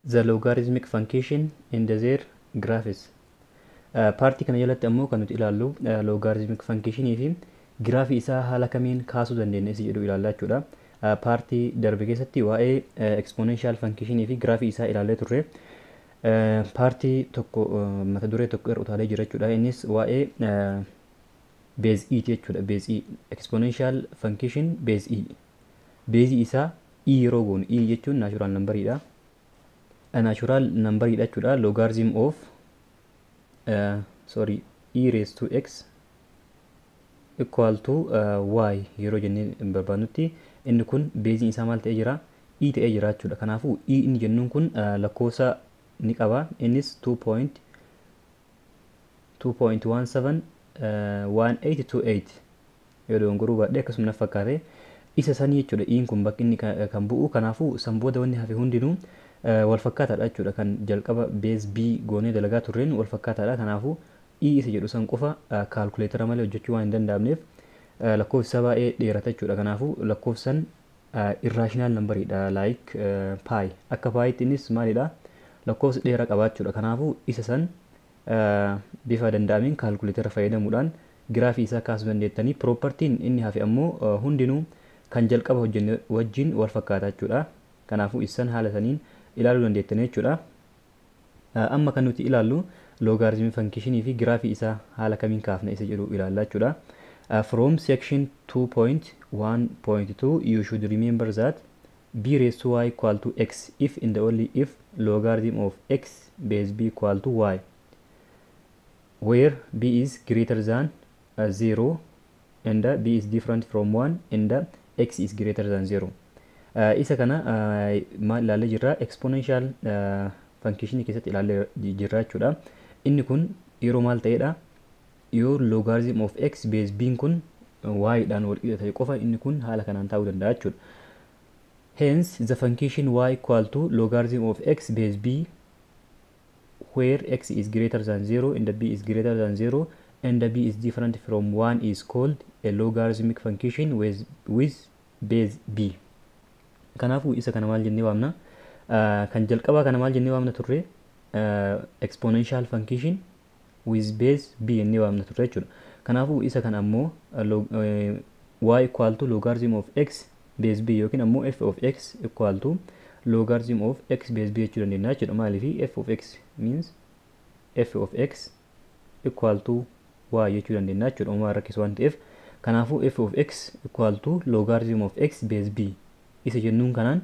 The logarithmic function and their graphs. Paartii kana jalatti ammoo kan nuti ilaallu logarithmic functionii fi giraafii isaa haala kamiin kaasuu dandeenya isa jedhu ilaallaa jechuudha. Paartii darbe keessatti waa'ee exponential functionii fi giraafii isaa ilaallee turre. Paartii tokko mata duree tokko irra utaalee jira jechuudha. Innis waa'ee base e jechuudha. Base e, exponential function base e. Beezii isaa e yeroo goonu, e jechuun natural numberiidha. Natural numberiidha jechuudha. Logarithm of sorry, e raised to x equal to y yeroo jennee barbaadnutti, inni kun beeziin isaa maal ta'ee jira? E ta'ee jira jechuudha. Kanaafuu e inni jennuun kun lakkoofsa ni qaba. Innis 2.2.17 1828 yoo dogongoruu baadhee akkasuma na fakkaate isa sanii jechuudha. Iin kun bakki inni kan bu'u, kanaafuu san booda wanni hafe hundinuu wal fakkaataadha jechuudha. Kan jalqaba base b goonee dalagaa turreen wal fakkaataadha. Kanaafuu e isa jedhu san qofa kaalkuleetara malee hojjechuu waan hin danda'amneef lakkoofsi isaa baay'ee dheerata jechuudha. Kanaafuu lakkoofsan irrational numberiidha, like pi. Akka piitti innis maalidha? Lakkoofsa dheeraa qabaachuudha. Kanaafuu isa san bifa danda'ameen kaalkuleetara fayyadamuudhaan giraafii isaa kaasuu dandeettanii. Propertiin inni hafe ammoo hundinuu kan jalqaba hojjenne wajjin wal fakkaata jechuudha. Kanaafuu isan haala saniin ilaaluu dandeettanii jechuudha. Amma kan nuti ilaallu logarithmic functionii fi giraafii isaa haala kamiin kaafna isa jedhu ilaalla jechuudha. From section 2.1.2, you should remember that b raised to y equal to x if and only if logarithm of x base b equal to y, where b is greater than 0 and b is different from 1 and x is greater than 0. Isa kana maal ilaallee jirra? Exponential function keessatti ilaallee jirra jechuudha. Inni kun yeroo maal ta'edha? Yoo logarithm of x base b kun y dhaan wal qixa ta'e qofa inni kun haala kanaan ta'uu danda'a jechuudha. Hence, the function y equal to logarithm of x base b, where x is greater than 0 and b is greater than 0 and b is different from 1, is called a logarithmic function with base b. Kanaafuu isa kana maal jennee waamna? Kan jalqabaa kana maal jennee waamna turre? Exponential function with base b jennee waamna turre jechuudha. Kanaafuu isa kana ammoo y equal to logarithm of x base b yookiin ammoo f of x equal to logarithm of x base b jechuu dandeenya jechuudha. Maaliif? F of x means f of x equal to y jechuu dandeenya jechuudha. Uumaa rakkisu waan ta'eef, kanaafuu f of x equal to logarithm of x base b isa jennuun kanaan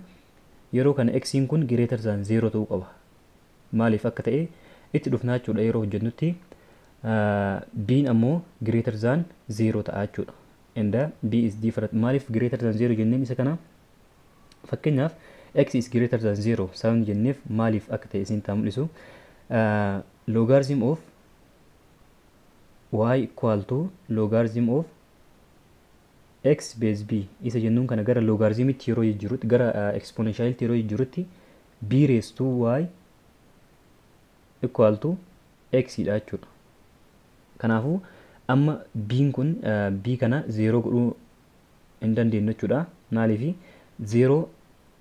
yeroo kana x'n kun greater than 0 ta'uu qaba. Maaliif akka ta'e itti dhufnaa jechuudha yeroo hojjennutti. B'n ammoo greater than 0 ta'a jechuudha. And b is different. Maaliif greater than 0 jenneen isa kana? Fakkeenyaaf, x is greater than 0 sababni jenneef maaliif akka ta'e isin ta'a mul'isu. Logarithm of y equal to logarithm of x base b isa jennuun kana gara logarithmitti yeroo jijjiirutti, gara exponentialitti yeroo jijjiirutti, b raised to y equal to x dha jechuudha. Kanaafuu amma b'n kun b kana 0 godhuu hin dandeenyu jechuudha. Maaliif? 0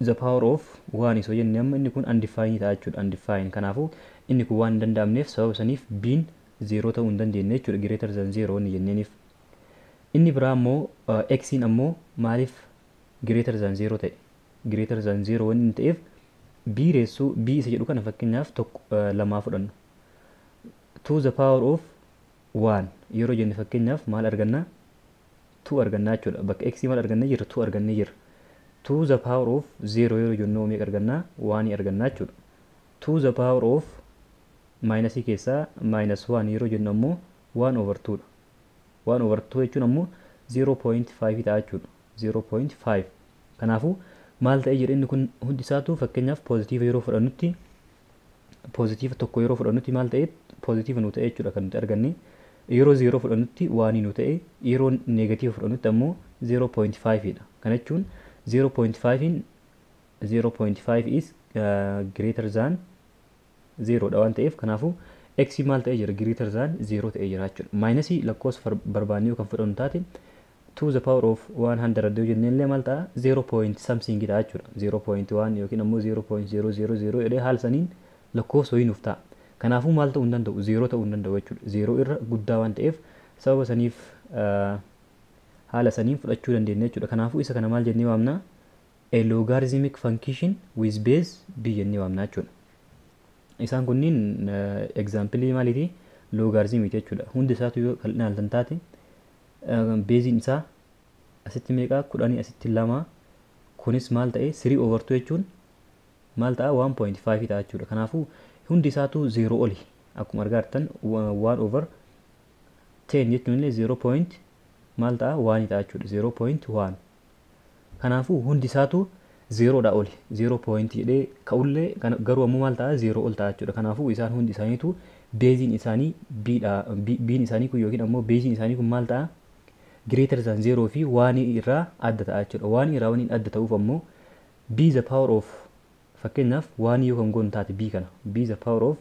the power of 1 isoo jenne amma inni kun undefined ta'a jechuudha. Undefined. Kanaafuu inni kun waan hin danda'amneef, sababa saniif b'n 0 ta'uu hin dandeenye jechuudha. Greater than 0 inni jenneeniif. Inni biraa ammoo x'n ammoo maaliif greater than 0 ta'e? Greater than 0 wanni inni ta'eef, b raised to b isa jedhu kana fakkeenyaaf tokko lamaa fudhannu. 2 the power of 1 yeroo jenne fakkeenyaaf maal arganna? 2 argannaa jechuudha. Bakka x maal argannee jirra? 2 argannee jirra. 2 the power of 0 yeroo jennu meeqa argannaa? 1 argannaa jechuudha. 2 the power of minusii keessaa minus 1 yeroo jennu ammoo 1 over 2 dha. 1 over 2 jechuun ammoo 0.5 ta'a jechuudha. 0.5. Kanaafuu maal ta'ee jira inni kun hundi isaatu? Fakkeenyaaf, poozitiiva yeroo fudhannutti, poozitiiva tokko yeroo fudhannutti maal ta'e? Poozitiiva nu ta'e jechuudha kan nuti arganne. Yeroo 0 fudhannutti one nu ta'e, yeroo neegatiiva fudhannutti ammoo 0.5 dha. Kana jechuun 0.5 in 0.5 is greater than 0 dha waan ta'eef, kanaafuu x maal ta'ee jira? Greater than 0 ta'ee jira jechuudha. Minusii lakkoofsa barbaannee yoo kan fudhannu taate To the power of 100 yoo jennee illee maal ta'a? 0 point something ta'a jechuudha. 0.1 yookiin ammoo 0.000 jedhee haala saniin lakkoofsa wayii nuuf ta'a. Kanaafuu maal ta'uu hin danda'u? 0 ta'uu hin danda'u jechuudha. 0 irra guddaa waan ta'eef sababa saniif haala saniin fudhachuu dandeenya jechuudha. Kanaafuu isa kana maal jennee waamna? A logarithmic function with base b jennee waamna jechuudha. Isaan kunniin example maaliiti? Logarithmiiti jechuudha. Hundi isaatu yoo kan ilaaltan taate baseiin isaa asitti meeqa? 10, asitti 2. Kunis maal ta'e? 3 over 2 jechuun maal ta'a? 1.5 ta'a jechuudha. Kanaafuu hundi isaatu 0 oli. Akkuma argaa jirtan 1 over 10 jechuun illee 0 point maal ta'a? 1 ta'a jechuudha. 0.1. Kanaafuu hundi isaatu 0 dha oli. 0 point jedhee ka'ullee garuu ammoo maal ta'a? 0 ol ta'a jechuudha. Kanaafuu isaan hundi isaaniitu baseiin isaanii b dha. B'n isaanii kun yookiin ammoo baseiin isaanii kun maal ta'a? Greater than 0 fi 1 irraa adda ta'a jechuudha. 1 irraa waniin adda ta'uuf ammoo b the power of, fakkeenyaaf, 1 yoo kan goonu taate, b kana b the power of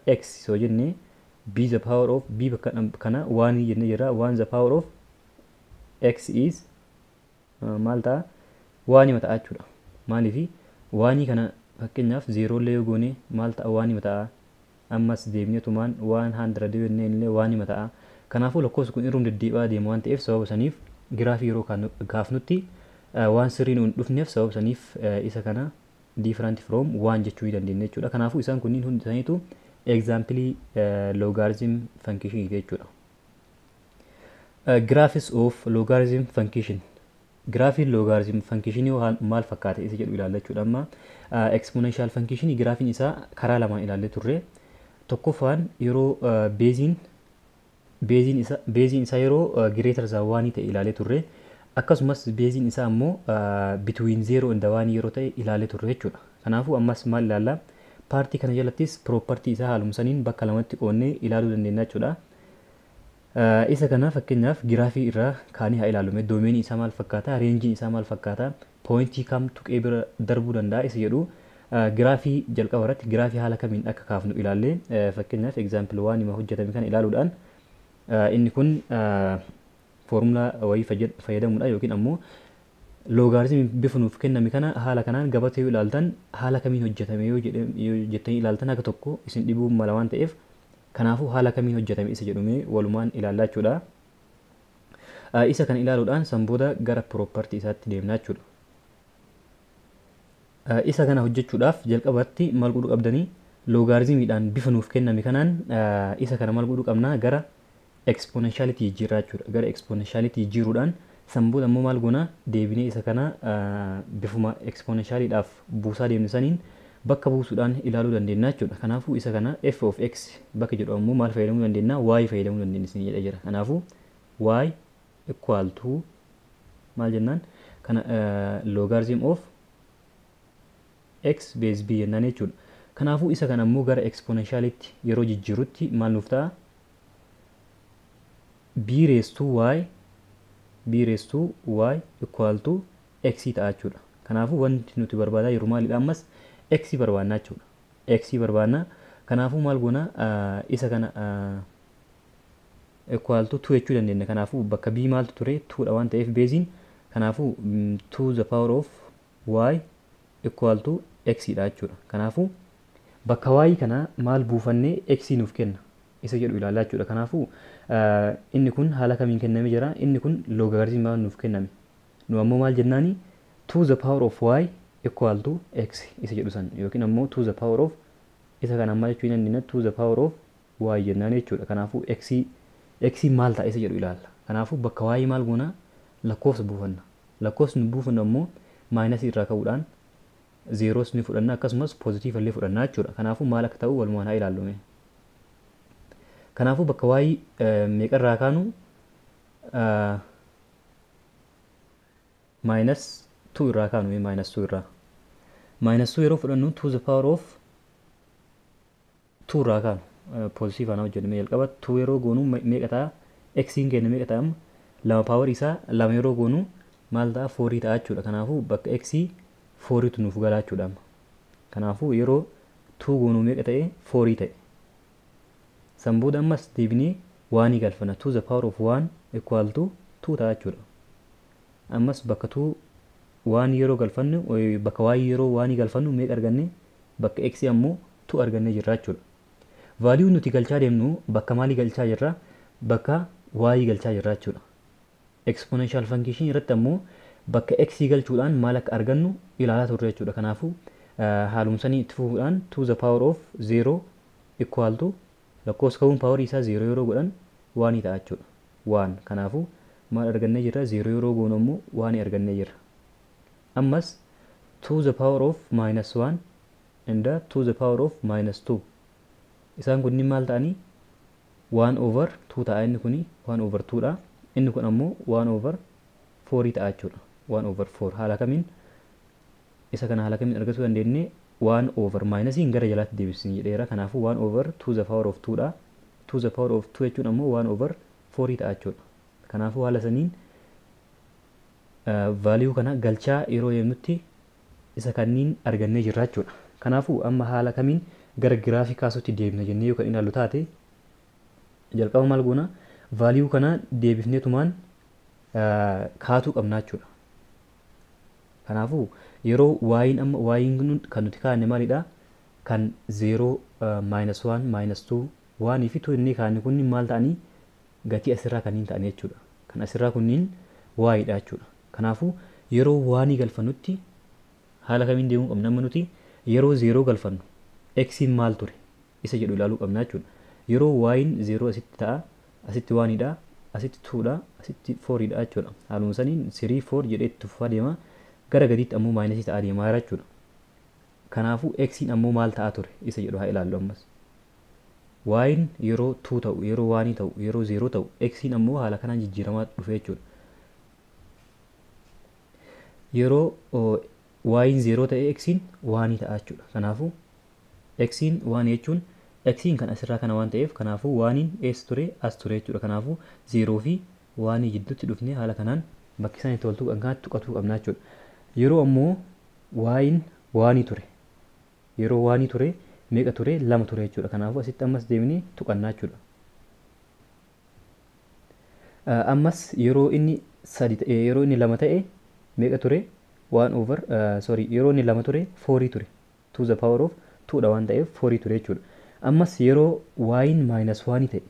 x soo jenne, b the power of b bakka kana 1 jennee jira, 1 the power of x is maal ta'a? 1 ta'a jechuudha. Maaliifi 1 kana fakkeenyaaf 0 illee yoo goone maal ta'a? 1 ta'a. Ammas deemnee tumaan 100 yoo jennee illee 1 ta'a. Kanaafuu lakkoofsi kun irrum deddeebi'aa deema waan ta'eef sababa saniif giraafii yeroo kaafnutti waan sirrii nuun dhufneef sababa saniif isa kana different from 1 jechuu ni dandeenya jechuudha. Kanaafuu isaan kunniin hundi isaaniitu example logarithm function jechuudha. Graphs of logarithm function. Giraafiin logarithm function maal fakkaata isa jedhu ilaalla jechuudha. Amma exponential function giraafiin isaa karaa lamaan ilaallee turre. Tokkoffaan yeroo baseiin isaa yeroo greater than 1 ta'e ilaalee turre. Akkasumas baseiin isaa ammoo between 0 and 1 yeroo ta'e ilaalee turre jechuudha. Kanaafuu ammas maal ilaalla? Partii kana jalattis property isaa haaluma saniin bakka lamatti qoonnee ilaaluu dandeenya jechuudha. Isa kana fakkeenyaaf giraafii irraa kaanii haa ilaallu. Domainii isaa maal fakkaata? Rangeiin isaa maal fakkaata? Pointii kam tuqee bira darbuu danda'a isa jedhu giraafii jalqaba irratti giraafii haala kamiin akka kaafnu ilaallee, fakkeenyaaf example waan hima hojjetame kana ilaaluudhaan, inni kun foormulaa wayii fayyadamuudha yookiin ammoo logarithmii bifa nuuf kenname kana haala kanaan gabatee yoo ilaaltan haala kamiin hojjetame yoo jettanii ilaaltan akka tokko isin dhibuu mala waan ta'eef, kanaafuu haala kamiin hojjetame isa jedhumee walumaan ilaallaa jechuudha. Isa kana ilaaluudhaan san booda gara property isaatti deemnaa jechuudha. Isa kana hojjechuudhaaf jalqabatti maal godhuu qabdanii? Logarithmiidhaan bifa nuuf kenname kanaan isa kana maal godhuu qabnaa? Gara exponentialitii jijjiirraa jechuudha. Gara exponentialitii jijjiiruudhaan san booda immoo maal goona? Deebinee isa kana bifuma exponentialiidhaaf buusaa deemne saniin bakka buusuudhaan ilaaluu dandeenya jechuudha. Kanaafuu isa kana f of x bakka jedhu ammoo maal fayyadamuu dandeenya? Y fayyadamuu dandeenya isin jedhee jira. Kanaafuu y equal to maal jennaan? Kana logarithm of x base b jennaan jechuudha. Kanaafuu isa kana ammoo gara exponentialitti yeroo jijjiirutti maal nuuf ta'a? B raised to y, b raised to y equal to x ta'a jechuudha. Kanaafuu wanti nuti barbaadaa jiru maalidha ammas? X barbaannaa jechuudha. X barbaannaa. Kanaafuu maal goona? Isa kana equal to 2 jechuu dandeenya. Kanaafuu bakka b maaltu ture? 2 dha waan ta'eef baseiin, kanaafuu 2 the power of y equal to x dha jechuudha. Kanaafuu bakka y kana maal buufannee x nuuf kenna isa jedhu ilaalaa jechuudha. Kanaafuu inni kun haala kamiin kenname jira? Inni kun logarithmii nuuf kenname. Nu ammoo maal jennaani? 2 the power of y equal to x isa jedhu san yookiin ammoo 2 the power of isa kana ammaa jechuu dandeenya, 2 the power of y jennaan jechuudha. Kanaafuu x x maal ta'a isa jedhu ilaalla. Kanaafuu bakka y maal goona? Lakkoofsa buufanna. Lakkoofsi nu buufannu ammoo minusii irraa ka'uudhaan zeros ni fudhanna, akkasumas positive illee fudhanna jechuudha. Kanaafuu maal akka ta'u walumaan haa ilaallume. Kanaafuu bakka y meeqarraa kaanu? Minus 2 irraa kaanu, minus 2 irraa. Minus 2 yeroo fudhannu, 2 the power of 2 irraa kaanu, positive ana hojjennee jalqaba 2 yeroo goonu meeqa ta'a? X keenya meeqa ta'a amma? Lama power isaa lama yeroo goonu maal ta'a? 4 ta'a jechuudha. Kanaafuu bakka x 4tu nuuf galaa jechuudha amma. Kanaafuu yeroo 2 goonu meeqa ta'e? 4 ta'e. San booda ammas deebinee 1 galfanna. 2 the power of 1 equal to 2 ta'a jechuudha. Ammas bakka 2 1 yeroo galfannu, bakka y yeroo 1 galfannu meeqa arganne? Bakka x ammoo 2 argannee jirra jechuudha. Value nuti galchaa deemnu bakka maalii galchaa jirra? Bakka y galchaa jirra jechuudha. Exponential function irratti ammoo bakka x galchuudhaan maal akka argannu ilaalaa turre jechuudha. Kanaafuu haalumsanii itti fufuudhaan 2 the power of 0 equal to lakkoofsa ka'uun paawarii isaa 0 yeroo godhan 1 ta'a jechuudha. 1 kanaafuu maal argannee jirra? 0 yeroo goonu ammoo 1 argannee jirra. Ammas 2 the power of minus 1 and 2 the power of minus 2 isaan kunniin maal ta'anii? 1 over 2 ta'a. Inni kuni 1 over 2 dha. Inni kun ammoo 1 over 4 ta'a jechuudha. 1 over 4 haala kamiin isa kana haala kamiin argachuu dandeenye? 1 over minusiin gara jalaatti deebisni jedheera. Kanaafuu 1 over 2 the power of 2 dha. 2 the power of 2 jechuun ammoo 1 over 4 ta'a jechuudha. Kanaafuu haala saniin value kana galchaa yeroo deemnutti isa kanniin argannee jirra jechuudha. Kanaafuu amma haala kamiin gara giraafii kaasuutti deemna jennee yoo kan ilaallu taate, jalqaba maal goona? Value kana deebifneetumaan kaatuu qabna jechuudha. Kanaafuu yeroo y'n amma y'n kan nuti kaa'anne maalidha? Kan 0, minus 1, minus 2, 1 fi 2 inni kaa'anne kunniin maal ta'anii? Gatii asirraa kanneen ta'an jechuudha. Kan asirraa kunniin y dha jechuudha. Kanaafuu yeroo 1 galfannutti haala kamiin deemuu qabna? Amma nuti yeroo 0 galfannu x maal ture isa jedhu ilaaluu qabna jechuudha. Yeroo y'n 0 asitti ta'a, asitti 1 dha, asitti 2 dha, asitti 4 dha jechuudha. Haaluma saniin 3, 4 jedhee itti fufaa deema. Gara gadiitti ammoo minusii ta'aa deemaa jira jechuudha. Kanaafuu x ammoo maal ta'aa ture isa jedhu haa ilaallu ammas. Y'n yeroo 2 ta'u, yeroo 1 ta'u, yeroo 0 ta'u x ammoo haala kanaan jijjiiramaa dhufe jechuudha. Yeroo y'n 0 ta'e x 1 ta'a jechuudha. Kanaafuu x 1 jechuun x kan asirraa kana waan ta'eef, kanaafuu 1 eessa ture? As ture jechuudha. Kanaafuu 0 fi 1 jidduutti dhufnee haala kanaan bakki isaan itti wal tuqan kanatti tuqatuu qabna jechuudha. Yeroo ammoo y'n 1 ture. Yeroo 1 ture meeqa ture? 2 ture jechuudha. Kanaafuu asitti ammas deemnee tuqannaa jechuudha. Ammas yeroo inni sadi ta'e, yeroo inni 2 ta'e meeqa ture? 1 over, sorry, yeroo inni 2 ture 4 ture. 2 the power of 2 dha waan ta'eef 4 ture jechuudha. Ammas yeroo y'n minus 1 ta'e,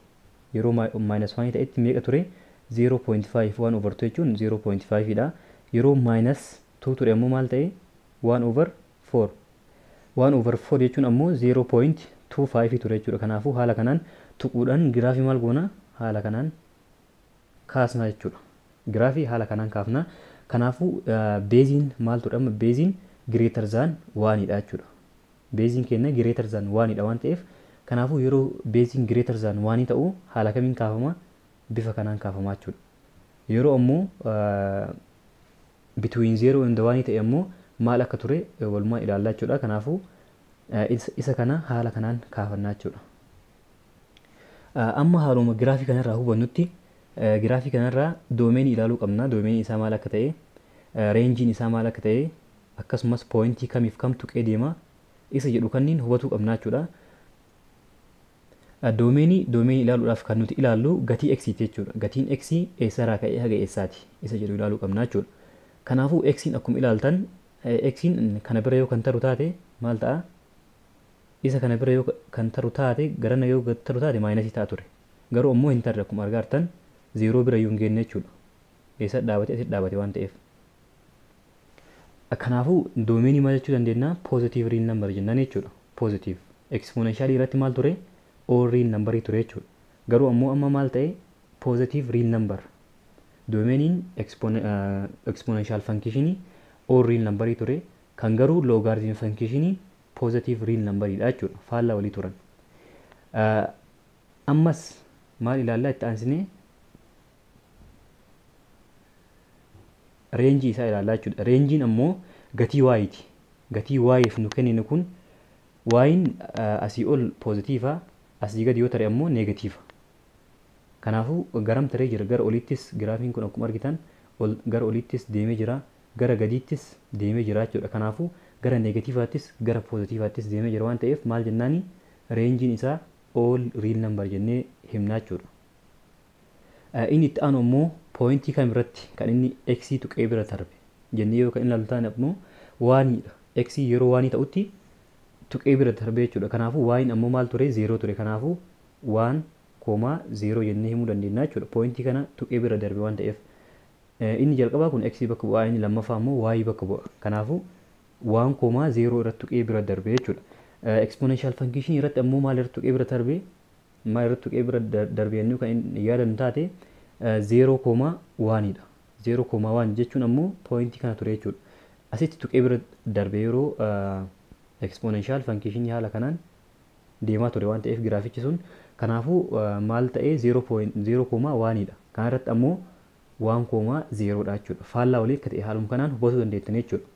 yeroo minus 1 ta'etti meeqa ture? 0.5. 1 over 2 jechuun 0.5 dha. Yeroo minus 2 ture ammoo maal ta'e? 1 over 4. 1 over 4 jechuun ammoo 0.25 ture jechuudha. Kanaafuu haala kanaan tuquudhaan giraafii maal goona? Haala kanaan kaasna jechuudha. Giraafii haala kanaan kaafna. Kanaafuu baseiin maal ture amma? Baseiin greater than 1 dha jechuudha. Baseiin keenya greater than 1 dha waan ta'eef, kanaafuu yeroo baseiin greater than 1 ta'u haala kamiin kaafama? Bifa kanaan kaafama jechuudha. Yeroo ammoo between 0 and 1 ta'e ammoo maal akka ture walumaa ilaallaa jechuudha. Kanaafuu isa kana haala kanaan kaafannaa jechuudha. Amma haaluma giraafii kanarraa hubannutti, giraafii kanarraa domainii ilaaluu qabna. Domainii isaa maal akka ta'e, rangeiin isaa maal akka ta'e, akkasumas pointii kamiif kam tuqee deema isa jedhu kanniin hubatuu qabna jechuudha. Domainii ilaaluudhaaf kan nuti ilaallu gatii x jechuudha. Gatiin x eessarraa ka'ee haga eessaati isa jedhu ilaaluu qabna jechuudha. Kanaafuu x akkuma ilaaltan, x kana bira yoo kan taru taate maal ta'a? Isa kana bira yoo kan taru taate, garana yoo taru taate minusii ta'a ture. Garuu ammoo hin tarre, akkuma argaa jirtan zeeroo bira iyyuu hin geenne jechuudha. Eessa dhaabate? Asitti dhaabate waan ta'eef. Kanaafuu domainii maal jechuu dandeenya? Positive real number jennaan jechuudha. Positive. Exponentialii irratti maal ture? All real numberii ture jechuudha. Garuu ammoo amma maal ta'e? Positive real number. Domainiin exponential functionii all real numberii ture. Kan garuu logarithm functionii positive real numberiidha jechuudha. Faallaa walii turan. Ammas maal ilaallaa itti aansinee? Rangeii isaa ilaallaa jechuudha. Rangeiin ammoo gatii y'ti. Gatii y'f nu kennine kun y'n asii ol positive, asii gadi yoo tare ammoo negative. Kanaafuu garam taree jira? Gara oliittis giraafiin kun akkuma argitan ol gara oliittis deemee jira, gara gadiittis deemee jira jechuudha. Kanaafuu gara negativeattis gara positiveattis deemee jira waan ta'eef maal jennaani? Rangeiin isaa all real number jennee himnaa jechuudha. Inni itti aanu ammoo pointii kam irratti kan inni x tuqee bira darbe jennee yoo kan ilaallu taane ammoo oneiidha. X yeroo oneii ta'utti tuqee bira darbe jechuudha. Kanaafuu y'n ammoo maal ture? 0 ture. Kanaafuu 1,0 jennee himuu dandeenya jechuudha. Pointii kana tuqee bira darbe waan ta'eef. Inni jalqabaa kun x bakka bu'aa, inni lammaffaa ammoo y bakka bu'a. Kanaafuu 1,0 irratti tuqee bira darbe jechuudha. Exponential function irratti ammoo maal irratti tuqee bira darbe? Maal irratti tuqee bira darbe jennee kan yaadannu taate 0,1dha. 0,1 jechuun ammoo pointii kana ture jechuudha. Asitti tuqee bira darbe yeroo exponential function haala kanaan deemaa ture waan ta'eef giraafichi sun, kanaafuu maal ta'ee? 0,1dha. Kana irratti ammoo 1,0dha jechuudha. Faallaa walii akka ta'e haaluma kanaan hubachuu dandeettan jechuudha.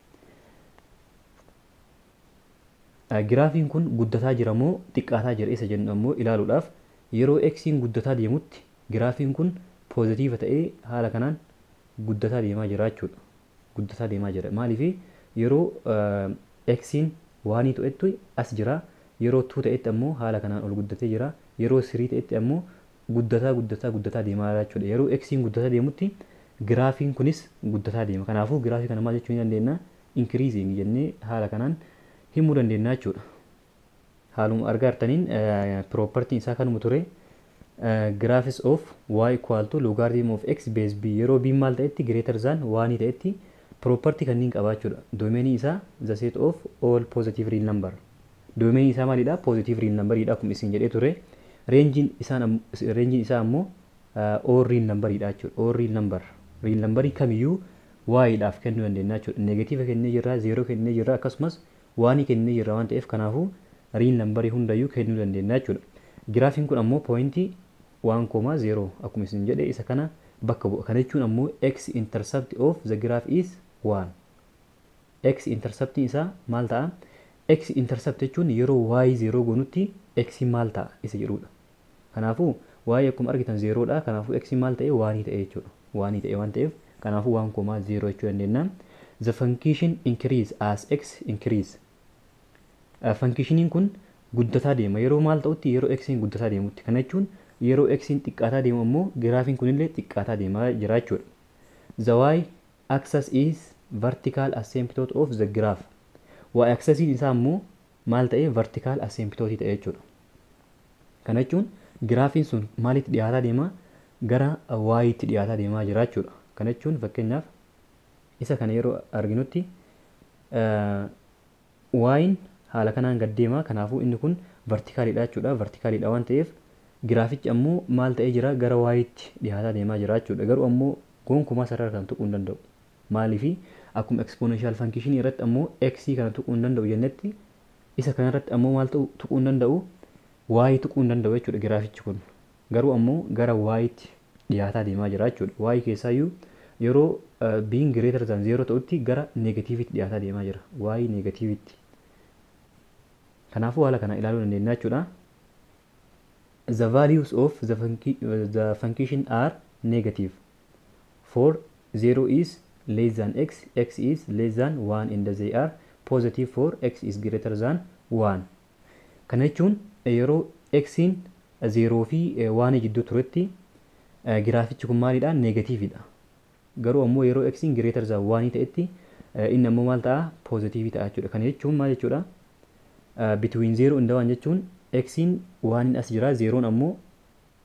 Giraafiin kun guddataa jira moo xiqqaataa jira isa jennu ammoo ilaaluudhaaf, yeroo x'n guddataa deemutti giraafiin kun positive ta'ee haala kanaan guddataa deemaa jira jechuudha. Guddataa deemaa jira. Maaliif? Yeroo x'n oneii ta'etti as jira. Yeroo 2 ta'etti ammoo haala kanaan ol guddatee jira. Yeroo 3 ta'etti ammoo guddataa guddataa guddataa deemaa jira jechuudha. Yeroo x'n guddataa deemutti giraafiin kunis guddataa deema. Kanaafuu giraafii kana maal jechuu ni dandeenya? Increasing jennee haala kanaan himuu dandeenya jechuudha. Haaluma argaa jirtaniin propertiin isaa kanuma ture. Graphs of y equal to logarithm of x base b yeroo b maal ta'etti? Greater than 1 ta'etti property kanneen qaba jechuudha. Domainii isaa the set of all positive real number. Domainii isaa maalidha? Positive real numberidha akkuma isin jedhee ture. Rangeiin isaa ammoo all real numberidha jechuudha. All real number. Real numberii kamiyyuu y dhaaf kennuu dandeenya jechuudha. Negative kennee jirra, zero kennee jirra, akkasumas oneii kennee jirra waan ta'eef, kanaafuu real numberii hundayyuu kennuu dandeenya jechuudha. Giraafiin kun ammoo pointii 1,0 akkuma isin jedhe isa kana bakka bu'a. Kana jechuun ammoo x intercept of the graph is 1. X interceptiin isaa maal ta'a? X intercept jechuun yeroo y 0 goonutti x maal ta'a isa jedhudha. Kanaafuu y akkuma argitan 0dha. Kanaafuu x maal ta'e? Oneii ta'e jechuudha. Oneii ta'e waan ta'eef, kanaafuu 1,0 jechuu dandeenya. The function increase as x increase. Functioniin kun guddataa deema. Yeroo maal ta'utti? Yeroo x guddataa deemutti. Kana jechuun yeroo x xiqqaataa deemu ammoo giraafiin kunillee xiqqaataa deemaa jira jechuudha. The y axis is vertical asymptote of the graph. Y axisiin isaa ammoo maal ta'e? Vertical asymptote ta'e jechuudha. Kana jechuun giraafiin sun maalitti dhiyaataa deema? Gara y-tti dhiyaataa deemaa jira jechuudha. Kana jechuun fakkeenyaaf isa kana yeroo arginutti y'n haala kanaan gad deema. Kanaafuu inni kun verticalidha jechuudha. Verticalidha waan ta'eef giraafichi ammoo maal ta'ee jira? Gara y-tti dhiyaataa deemaa jira jechuudha. Garuu ammoo gonkumaa sarara kana tuquu hin danda'u. Maaliifi? Akkuma exponential function irratti ammoo x kana tuquu hin danda'u jennetti, isa kanarratti ammoo maal tuquu hin danda'u? Y tuquu hin danda'u jechuudha giraafichi kun. Garuu ammoo gara y-tti dhiyaataa deemaa jira jechuudha. Y keessaayyuu yeroo b'n greater than 0 ta'utti gara negativeitti dhiyaataa deemaa jira. Y negativeitti. Kanaafuu haala kana ilaaluu dandeenya jechuudha. The values of the function are negative for 0 is less than x, x is less than 1, and they are positive for x is greater than 1. Kana jechuun yeroo x'n 0 fi 1 gidduu turetti giraafichi kun maalidha? Negativeidha. Garuu ammoo yeroo x'n greater than 1 ta'etti inni ammoo maal ta'a? Positive ta'a jechuudha. Kana jechuun maal jechuudha? Between 0 and 1 jechuun x'n 1 as jira, 0 ammoo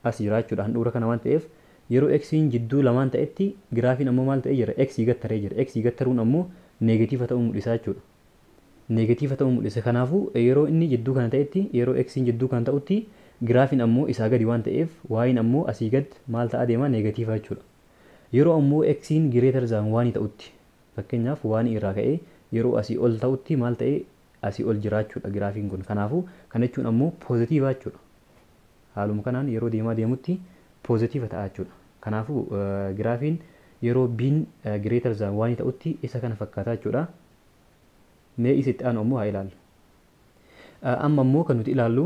as jira jechuudha. Handhuura kana waan ta'eef, yeroo x'n jidduu lamaan ta'etti giraafiin ammoo maal ta'ee jira? X gattaree jira. X gattaruun ammoo negative ta'uu mul'isa jechuudha. Negative ta'uu mul'isa. Kanaafuu yeroo inni jidduu kana ta'etti, yeroo x'n jidduu kana ta'utti, giraafiin ammoo isaa gadi waan ta'eef y'n ammoo asii gad maal ta'aa deema? Negative jechuudha. Yeroo ammoo x'n greater than 1 ta'utti, fakkeenyaaf 1 irraa ka'ee yeroo asii ol ta'utti, maal ta'ee asii ol jira jechuudha giraafiin kun. Kanaafuu kana jechuun ammoo positive jechuudha. Haaluma kanaan yeroo deemaa deemutti positive ta'a jechuudha. Kanaafuu giraafiin yeroo b'n greater than 1 ta'utti isa kana fakkaata jechuudha. Mee isa itti aanu ammoo haa ilaallu. Amma ammoo kan nuti ilaallu,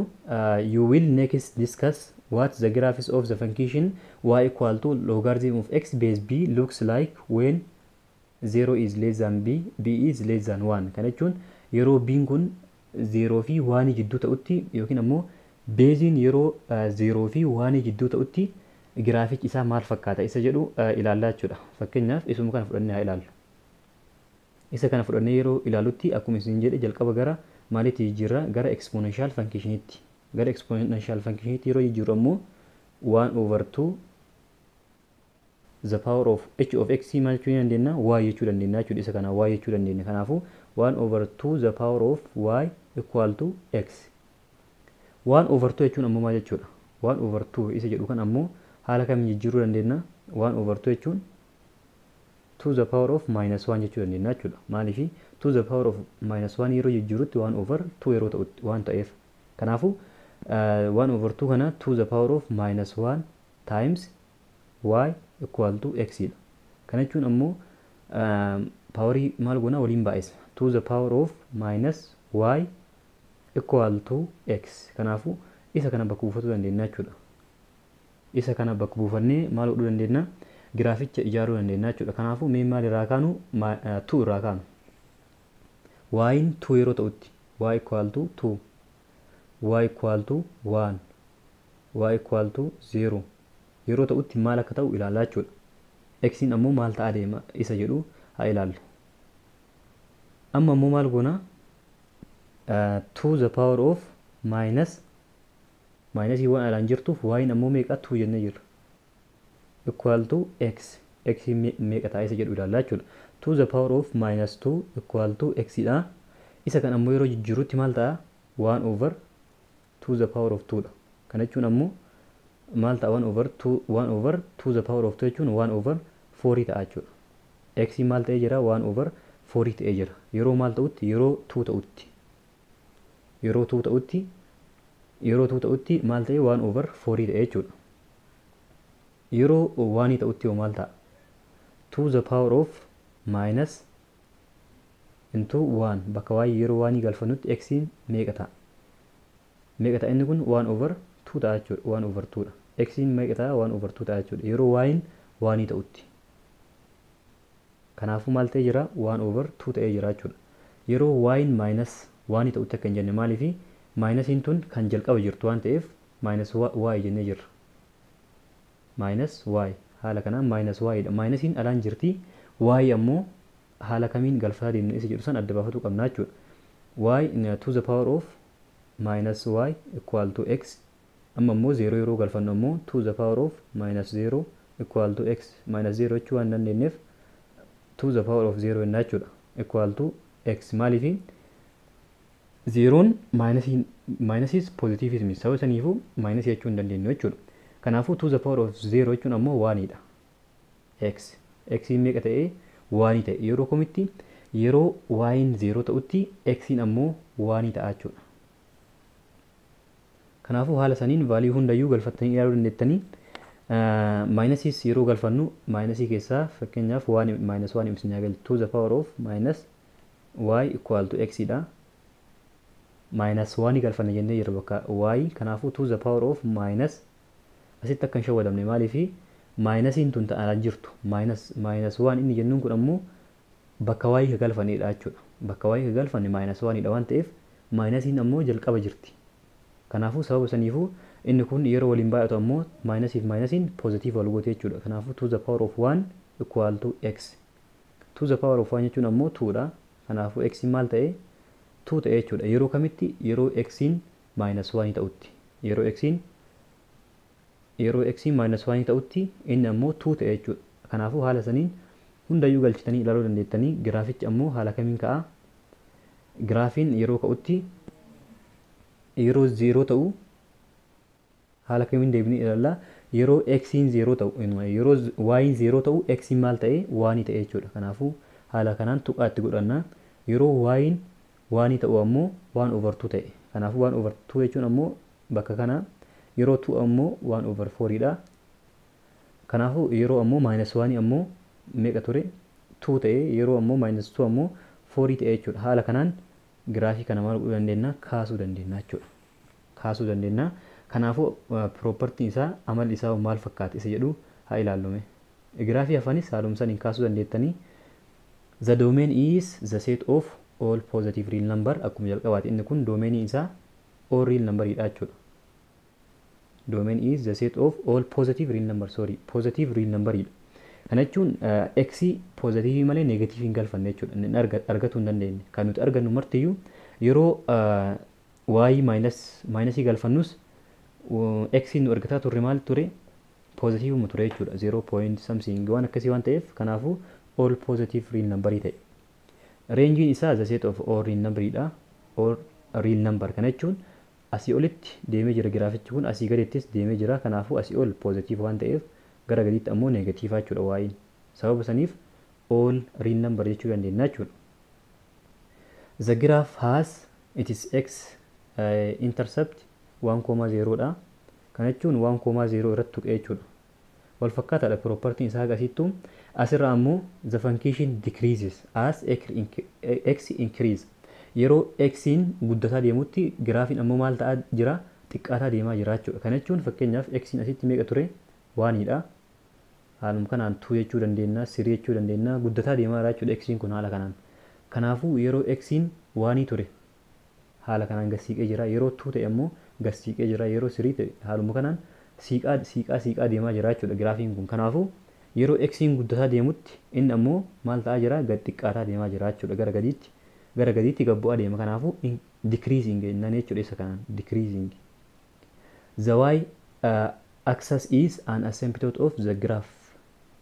you will next discuss what the graphs of the function y equal to logarithm of x base b looks like when 0 is less than b, b is less than 1. Kana jechuun yeroo b'n kun 0 fi 1 jidduu ta'utti yookiin ammoo baseiin yeroo 0 fi 1 jidduu ta'utti Giraafichi isaa maal fakkaata isa jedhu ilaallaa jechuudha. Fakkeenyaaf isuma kana fudhannee haa ilaallu. Isa kana fudhannee yeroo ilaallutti, akkuma isin jedhe, jalqaba gara maaliitti jijjiirra? Gara exponential functionitti. Gara exponential functionitti yeroo jijjiirru ammoo 1 over 2 the power of h of x maal jechuu dandeenya? Y jechuu dandeenya jechuudha. Isa kana y jechuu dandeenya. Kanaafuu 1 over 2 the power of y equal to x. 1 over 2 jechuun ammoo maal jechuudha? 1 over 2 isa jedhu kan ammoo haala kamiin jijjiiruu dandeenya? 1 over 2 jechuun 2 the power of minus 1 jechuu dandeenya jechuudha. Maaliif? 2 the power of minus 1 yeroo jijjiirutti 1 over 2 yeroo ta'u waan ta'eef. Kanaafuu 1 over 2 kana 2 the power of minus 1 times y equal to x dha. Kana jechuun ammoo powerii maal goona? Waliin baay'isa. 2 the power of minus y equal to x. Kanaafuu isa kana bakka buufachuu dandeenya jechuudha. Isa kana bakka buufannee maal godhuu dandeenya? Giraaficha ijaaruu dandeenya jechuudha. Kanaafuu mee maal irraa kaanu? 2 irraa kaanu. Y'n 2 yeroo ta'utti, y equal to 2, y equal to 1, y equal to 0 yeroo ta'utti maal akka ta'u ilaallaa jechuudha. X'n ammoo maal ta'a deema isa jedhu haa ilaallu. Amma ammoo maal goona? 2 the power of minus, minusii waan alaan jirtuuf, y'n ammoo meeqa? 2 jennee jirra. Equal to x. X meeqa ta'a isa jedhu ilaallaa jechuudha. 2 the power of minus 2 equal to x dha. Isa kan ammoo yeroo jijjiirutti maal ta'a? 1 over 2 the power of 2 dha. Kana jechuun ammoo maal ta'a? 1 over 2, 1 over 2 the power of 2 jechuun 1 over 4 ta'a jechuudha. X maal ta'ee jira? 1 over 4 ta'ee jira. Yeroo maal ta'utti? Yeroo 2 ta'utti. Yeroo 2 ta'utti, yeroo 2 ta'utti maal ta'e? 1 over 4 ta'e jechuudha. Yeroo 1 ta'utti hoo maal ta'a? 2 the power of minus into 1, bakka y yeroo 1 galfannutti x meeqa ta'a? Meeqa ta'a inni kun? 1 over 2 ta'a jechuudha. 1 over 2 dha. X meeqa ta'a? 1 over 2 ta'a jechuudha. Yeroo y 1 ta'utti. Kanaafuu maal ta'ee jira? 1 over 2 ta'ee jira jechuudha. Yeroo y minus 1 ta'utti akka hin jenne, maaliifi? Minusiin tun kan jalqaba jirtu waan ta'eef minus y jennee jirra. Minus y haala kanaan minus y dha. Minusiin alaan jirti, y ammoo haala kamiin galfataa deemna isa jedhu san adda baafachuu qabna jechuudha. Y to the power of minus y equal to x. Amma ammoo 0 yeroo galfannu ammoo 2 the power of minus 0 equal to x. Minus 0 jechuu waan dandeenyeef 2 the power of 0 jennaa jechuudha. Equal to x. Maaliifi? Zeeroon minusiis positiveis miti, sababa saniifuu minusii jechuu hin dandeenyu jechuudha. Kanaafuu 2 the power of 0 jechuun ammoo 1dha. X. X meeqa ta'ee? 1 ta'e. Yeroo kamitti? Yeroo y'n 0 ta'utti x ammoo 1 ta'a jechuudha. Kanaafuu haala saniin value hundayyuu galfattanii ilaaluu dandeettanii. Minusiis yeroo galfannu, minusii keessaa fakkeenyaaf waan minus 1 ibsinaa galchu, 2 the power of minus y equal to x dha. Minus 1 galfanna jennee jirra bakka y. Kanaafuu 2 the power of minus, asitti akka hin shawwadamne, maaliifi? Minusiin tun ta'aa jirtu minus minus 1 inni jennuun kun ammoo bakka y ka galfanidha jechuudha. Bakka y ka galfanne minus 1 dha waan ta'eef minusiin ammoo jalqaba jirti. Kanaafuu sababa saniifuu inni kun yeroo waliin baay'atu ammoo minusiif minusiin positive wal goote jechuudha. Kanaafuu 2 the power of 1 equal to x. 2 the power of 1 jechuun ammoo 2 dha. Kanaafuu x maal ta'e? 2 ta'e jechuudha. Yeroo kamitti? Yeroo x minus 1 ta'utti. Yeroo x minus 1 ta'utti inni ammoo 2 ta'e jechuudha. Kanaafuu haala saniin hundayyuu galchitanii ilaaluu dandeettanii. Giraafichi ammoo haala kamiin ka'a? Giraafiin yeroo ka'utti, yeroo 0 ta'u haala kamiin deebinee ilaalla? Yeroo x 0 ta'u, yeroo y 0 ta'u x maal ta'e? 1 ta'e jechuudha. Kanaafuu haala kanaan tuqaa itti godhanna. Yeroo y 1 ta'u ammoo 1 over 2 ta'e. Kanaafuu 1 over 2 jechuun ammoo bakka kana, yeroo 2 ammoo 1 over 4 dha. Kanaafuu yeroo ammoo minus 1 ammoo meeqa ture? 2 ta'e. Yeroo ammoo minus 2 ammoo 4 ta'e jechuudha. Haala kanaan giraafii kana maal godhuu dandeenya? Kaasuu dandeenya jechuudha. Kaasuu dandeenya. Kanaafuu propertyn isaa, amalli isaa maal fakkaata isa jedhu haa ilaallume. Giraafii hafanis haaluma saniin kaasuu dandeettanii. The domain is the set of all positive real number. Akkuma jalqabaati inni kun domainii isaa all real number dha jechuudha. Domain is the set of all positive real number, sorry, positive real number dha. Kana jechuun x positive malee negative hin galfanne jechuudha. Inni argachuu hin dandeenye. Kan nuti argannu martiyyuu yeroo y minus minusii galfannus x nu argataa turre maal ture? Positive ture jechuudha. 0 point something waan akkasii waan ta'eef, kanaafuu all positive real number ta'e. Reenjiin isaa the set of all real number dha. All real number kana jechuun asii olitti deemee jira giraafichi kun, asii gadittis deemee jira. Kanaafuu asii ol positive waan ta'eef gara gadiitti ammoo negative jechuudha waa'een. Sababa saniif all real number jechuu dandeenya jechuudha. The graph has it is x intercept 1,0 dha. Kana jechuun 1,0 irratti tuqee jechuudha. Wal fakkaataadha propertiin isaa agarsiiftu. Asirra ammoo the function decreases as x increase. Yeroo x'n guddataa deemutti giraafiin ammoo maal ta'aa jira? Xiqqaataa deemaa jira jechuudha. Kana jechuun fakkeenyaaf x'n asitti meeqa ture? 1dha. Haaluma kanaan 2 jechuu dandeenya, 3 jechuu dandeenya, guddataa deemaa jira jechuudha x'n kun haala kanaan. Kanaafuu yeroo x'n 1 ture haala kanaan gad siiqee jira. Yeroo 2 ta'e ammoo gad siiqee jira. Yeroo 3 ta'e haaluma kanaan siiqaa siiqaa siiqaa deemaa jira jechuudha giraafiin kun. Kanaafuu yeroo x'n guddataa deemutti inni ammoo maal ta'aa jira? Gad xiqqaataa deemaa jira jechuudha, gara gadiitti gad bu'aa deema. Kanaafuu decreasing jennaan jechuudha isa kanaan decreasing. The y axis is an asymptote of the graph.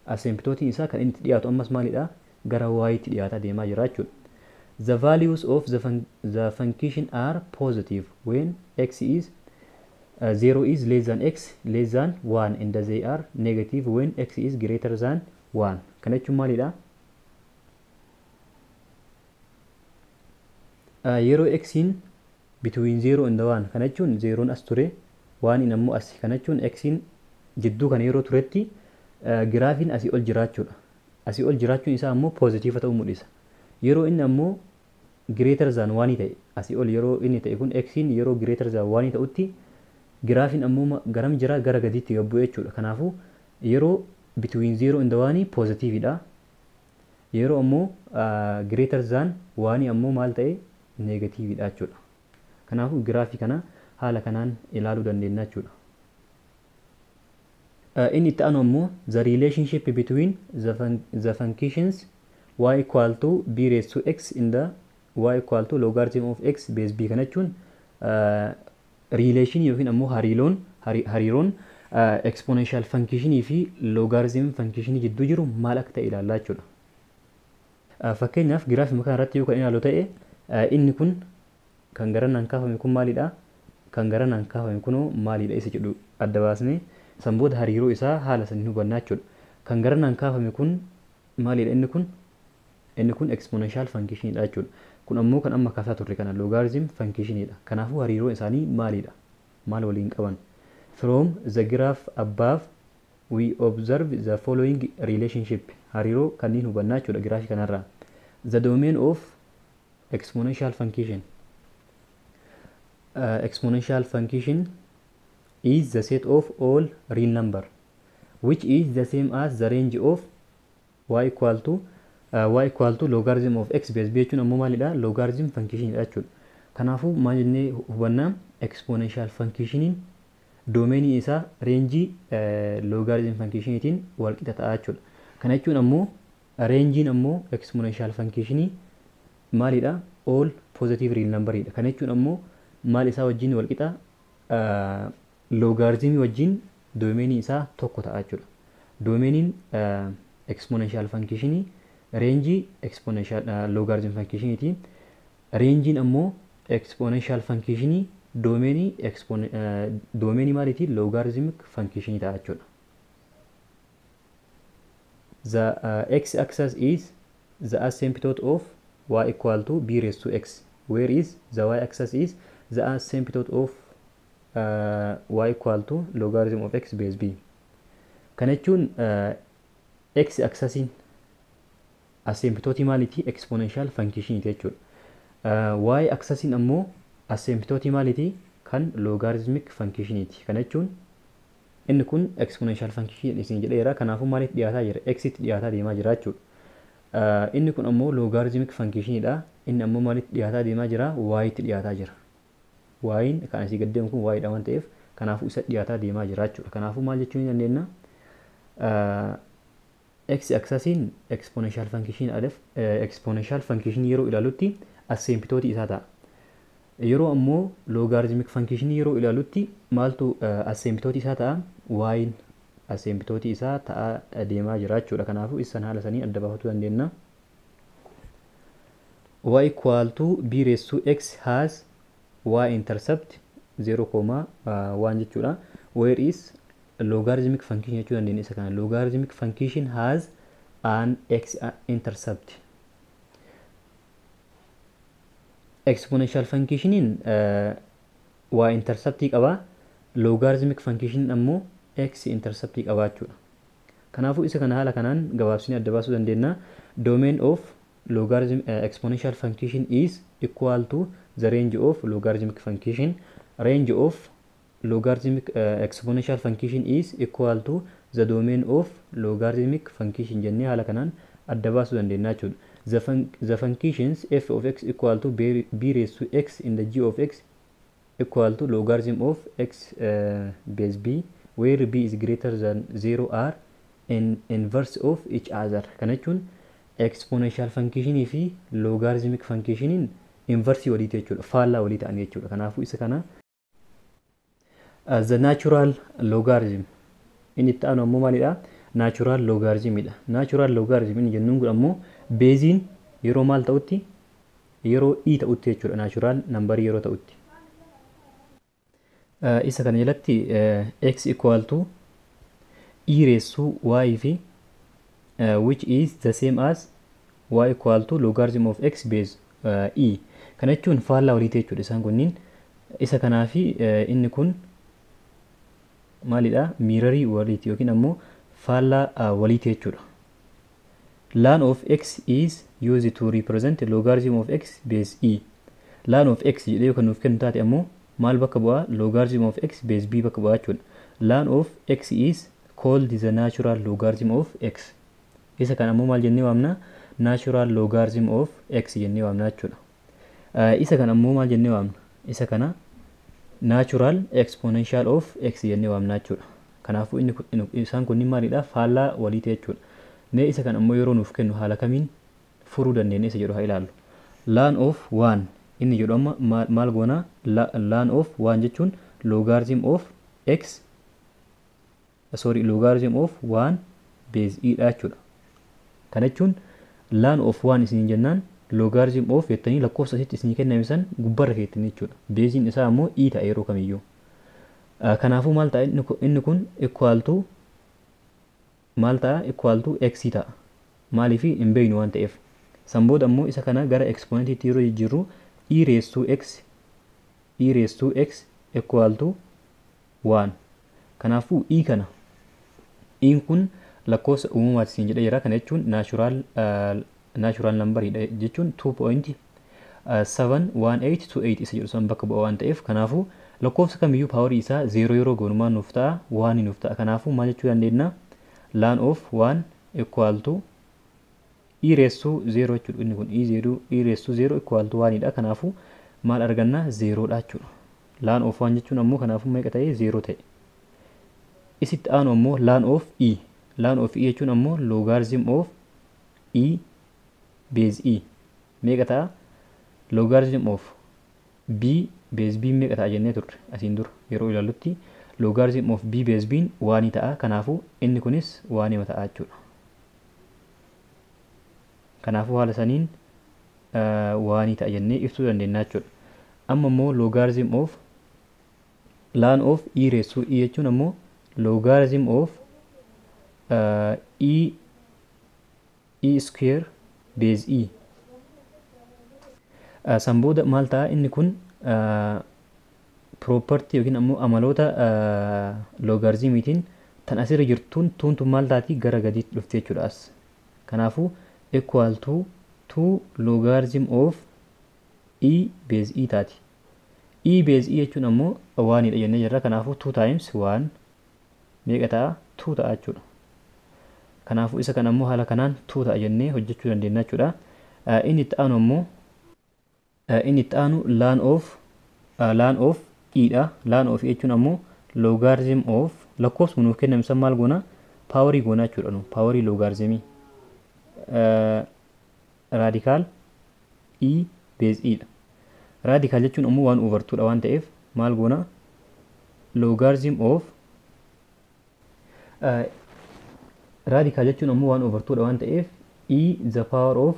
Asymptotiin isaa kan inni itti dhiyaatu ammas maalidha? Gara y tti dhiyaataa deemaa jira jechuudha. The values of the function are positive when x is 0 is less than x less than 1 and they are negative when x is greater than 1. Kana jechuun maalidha? Yeroo x'n between 0 and 1, kana jechuun 0 as ture, 1 ammoo as, kana jechuun x'n jidduu kana yeroo turetti giraafiin asii ol jiraachuudha. Asii ol jiraachuun isaa ammoo positive ta'uu mul'isa. Yeroo inni ammoo greater than 1 ta'e, asii ol yeroo inni ta'e kun, x'n yeroo greater than 1 ta'utti giraafiin ammoo garam jira? Gara gadiitti gad bu'e jechuudha. Kanaafuu yeroo between 0 and 1 positive dha. Yeroo ammoo greater than 1 ammoo maal ta'e? Negative dha jechuudha. Kanaafuu giraafii kana haala kanaan ilaaluu dandeenya jechuudha. Inni itti aanu ammoo the relationship between the functions y equal to b raised to x in the y equal to logarithm of x base b. Kana jechuun relation yookiin ammoo hariiroon exponential functionii fi logarithm functionii jidduu jiru maal akka ta'e ilaallaa jechuudha. Fakkeenyaaf giraafii kana irratti yoo kan ilaallu ta'e, inni kun kan garanaan kaafame kun maalidha? Kan garanaan kaafame kunoo maalidha isa jedhu adda baasnee san booda hariiroo isaa haala saniin hubannaa jechuudha. Kan garanaan kaafame kun maalidha inni kun? Inni kun exponential functionidha jechuudha. Kun ammoo kan amma kaasaa turre kana logarithm functionidha. Kanaafuu hariiroon isaanii maalidha? Maal waliin qaban? From the graph above we observe the following relationship. Hariiroo kanneen hubannaa jechuudha giraafii kanarraa. The domain of exponential function. Exponential function is the set of all real number, which is the same as the range of y equal to logarithm of x base b jechuun ammoo maalidha? Logarithm function dha jechuudha. Kanaafuu maal jennee hubannaa? Exponential functioniin doomeenii isaa reenjii logarithm functioniitiin wal qixa ta'a jechuudha. Kana jechuun ammoo reenjiin ammoo exponential functionii maalidha? All positive real number dha. Kana jechuun ammoo maal isaa wajjin wal qixa? Logaritmii wajjin doomeenii isaa tokko ta'a jechuudha. Doomeeniin exponential functionii reenjii exponential logarithm functioniiti. Reenjiin ammoo exponential functionii doomeenii maaliiti? Logarithmic functionii ta'a jechuudha. The x axis is the asymptote of y equal to b raised to x, where is the y axis is the asymptote of y equal to logarithm of x base b. Kana jechuun x axisiin asymptotii maaliiti? Exponential functioniiti jechuudha. Y axisiin ammoo asymptotii maaliiti? Kan logarithmic functioniiti. Kana jechuun inni kun exponential function isin jedheera. Kanaafuu maaliif dhiyaataa jira? X tti dhiyaataa deemaa jira jechuudha. Inni kun ammoo logarithmic functionidha. Inni ammoo maaliif dhiyaataa deemaa jira? Y tti dhiyaataa jira. Y'n kan asii gad deemu kun y dha waan ta'eef, Kanaafuu isa dhiyaataa deemaa jira jechuudha. Kanaafuu maal jechuu ni dandeenya? X axisiin exponential function alef exponential function yeroo ilaalutti asymptote isaa ta'a. Yeroo ammoo logarithmic function yeroo ilaalutti maaltu asymptote isaa ta'a? Y'n asymptote isaa ta'a deemaa jira jechuudha. Kanaafuu isaan haala sanii adda baafachuu dandeenya. Y equal to b raised to x has y intercept 0,1 jechuudha. Where is logarithmic function jechuu dandeenya isa kana. Logarithmic function has an x intercept. Exponential functioniin y interceptii qaba. Logarithmic function ammoo x interceptii qaba jechuudha. Kanaafuu isa kana haala kanaan gabaabsinee adda baasuu dandeenya. Domain of logarithm exponential function is equal to the range of logarithmic function. Range of logarithmic exponential function is equal to the domain of logarithmic function jennee haala kanaan adda baasuu dandeenya jechuudha. The functions f of x equal to b raised to x in the g of x equal to logarithm of x base b where b is greater than 0 are in inverse of each other. Kana jechuun exponential functionii fi logarithmic functioniin inversii waliiti jechuudha. Faallaa walii ta'an jechuudha. Kanaafuu isa kana the natural logarithm inni itti aanu ammoo maalidha? Natural logarithmidha. Natural logarithm inni jennuun kun ammoo beeziin yeroo maal ta'utti? Yeroo e ta'utti jechuudha. Natural number yeroo ta'utti. Isa kana jalatti x equal to e raised to y fi which is the same as y equal to logarithm of x base e. Kana jechuun faallaa waliiti jechuudha. Isaan kunniin isa kanaa fi inni kun maalidha? Mirrorii waliiti yookiin ammoo faallaa waliiti jechuudha. Ln of x is used to represent logarithm of x base e. Ln of x jedhee kan nuuf kennu taate ammoo maal bakka bu'aa? Logarithm of x base b bakka bu'aa jechuudha. Ln of x is called the natural logarithm of x. Isa kan ammoo maal jennee waamna? Natural logarithm of x jennee waamna jechuudha. Isa kan ammoo maal jennee waamna? Isa kana natural exponential of x jennee waamna jechuudha. Kanaafuu inni isaan kunniin maalidha? Faallaa waliiti jechuudha. Mee isa kan ammoo yeroo nuuf kennu haala kamiin furuu dandeenya isa jedhu haa ilaallu. Ln of 1 inni jedhu amma maal goona? Ln of 1 jechuun logarithm of x, sorry, logarithm of 1 base e dha jechuudha. Kana jechuun ln of 1 isin jennaan logarithm of jettanii lakkoofsa asitti isinii kenname san gubbarra keettanii jechuudha. Beeziin isaa ammoo e ta'a yeroo kamiyyuu. Kanaafuu maal ta'a inni kun? Equal to maal ta'a? Equal to x ta'a. Maaliif? Hin beeknu waan ta'eef. San booda ammoo isa kana gara exponentiitti yeroo jijjiirru e raised to x, e raised to x equal to 1. Kanaafuu e kana, e'n kun lakkoofsa uumamaati siin jedhee jira. Kana jechuun natural number jechuun 2.71828 isa jedhu san bakka bu'a waan ta'eef, kanaafuu lakkoofsa kamiyyuu powerii isaa 0 yeroo goonu maal nuuf ta'a? 1 nuuf ta'a. Kanaafuu maal jechuu dandeenya? Ln of 1 equal to e raised to 0 jechuudha. Inni kun e 0, e raised to 0 equal to 1 dha. Kanaafuu maal arganna? 0 dha jechuudha. Ln of 1 jechuun ammoo kanaafuu meeqa ta'e? 0 ta'e. Isitti aanu ammoo ln of e. Ln of e jechuun ammoo logarithm of e base e meeqa ta'a? Logarithm of b base b meeqa ta'a jennee turre asiin dura yeroo ilaallutti? Logarithm of b base b one ta'a. Kanaafuu inni kunis one ta'a jechuudha. Kanaafuu haala saniin one ta'a jennee ibsuu dandeenya jechuudha. Amma immoo logarithm of ln of e raised to e jechuun ammoo logarithm of e e square base e. San booda maal ta'a inni kun? Property yookiin ammoo amaloota logarithmiitiin tan asirra jirtuun tuun maal taati? Gara gadiitti dhufte jechuudha as. Kanaafuu equal to 2 logarithm of e base e taati. E base e jechuun ammoo onedha jennee jirra. Kanaafuu 2 times 1 meeqa ta'a? 2 ta'a jechuudha. Kanaafuu isa kana ammoo haala kanaan 2 ta'a jennee hojjechuu dandeenya jechuudha. Inni itti aanu ammoo, inni itti aanu ln of e dha. Ln of e jechuun ammoo Logarithm of lakkoofsuma nuuf kenname san maal goona? Paawarii goona jechuudha nu paawarii logaritmii radical e base e dha. Radical jechuun ammoo 1 over 2 dha waan ta'eef maal goona? Logarithm of radical jechuun ammoo 1 over 2 dha waan ta'eef e the power of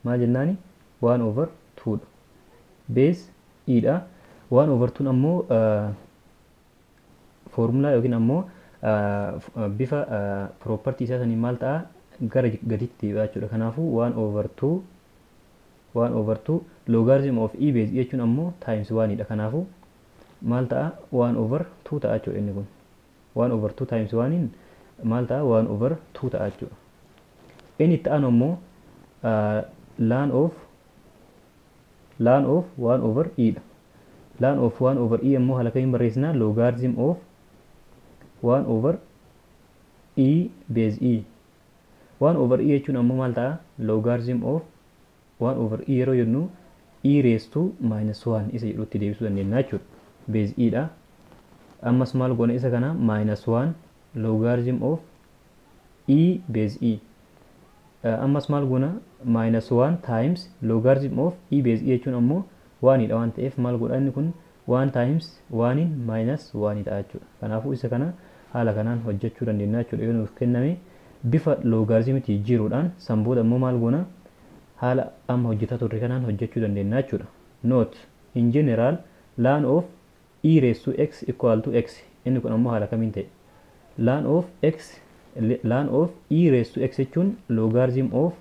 maal jennaani? 1 over 2 dha. Base e dha. 1 over 2 ammoo foormulaa yookiin ammoo bifa property isaa sanii maal ta'a? Gara gaditti deebi'a jechuudha. Kanaafuu 1 over 2 1 over 2 logarithm of e base jechuun ammoo times 1 dha. Kanaafuu maal ta'a? 1 over 2 ta'a jechuudha inni kun. 1 over 2 times 1 maal ta'a? 1 over 2 ta'a jechuudha. Inni itti aanu ammoo ln of 1 over e dha. Ln of 1 over e ammoo haala kamiin barreessina? Logarithm of 1 over e base e. 1 over e jechuun ammoo maal ta'a? Logarithm of 1 over e yeroo jennu e raised to minus 1 isa jedhutti deebisuu dandeenya jechuudha. Base e dha. Ammas maal goona isa kana? Minus 1 logarithm of e base e. Ammas maal goona? Minus 1 times logarithm of e base e jechuun ammoo 1 dha waan ta'eef maal godha inni kun? 1 times 1 minus 1 ta'a jechuudha. Kanaafuu isa kana haala kanaan hojjechuu dandeenya jechuudha. Yoo nuuf kenname bifa logaritmiitti jijjiiruudhaan san booda immoo maal goona? Haala amma hojjetaa turre kanaan hojjechuu dandeenya jechuudha. Note: in general, ln of e raised to x equal to x. Inni kun ammoo haala kamiin ta'e? Ln of x, ln of e raised to x jechuun logarithm of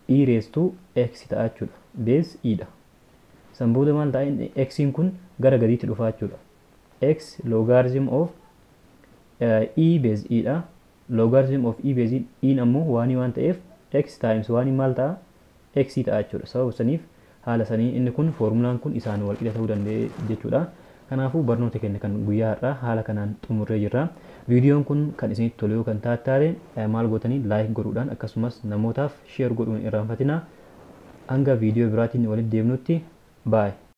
e raised to x ta'a jechuudha. Base e dha. San booda maal ta'a? Inni x'n kun gara gadiitti dhufa jechuudha. X logarithm of e base e dha. Logarithm of e base e ammoo one waan ta'eef x times one maal ta'a? X ta'a jechuudha. Sababa saniif haala sanii inni kun foormulaan kun isaan wal qixa ta'uu danda'e jechuudha. Kanaafuu barnoota keenya kan guyyaa har'aa haala kanaan xumurree jirra. Viidiyoon kun kan isinitti tolu yoo kan taate maal gootanii? Like godhuudhaan akkasumas namootaaf share godhuun irraanfatina. Hanga viidiyoo biraatiin walitti deemnutti, bye.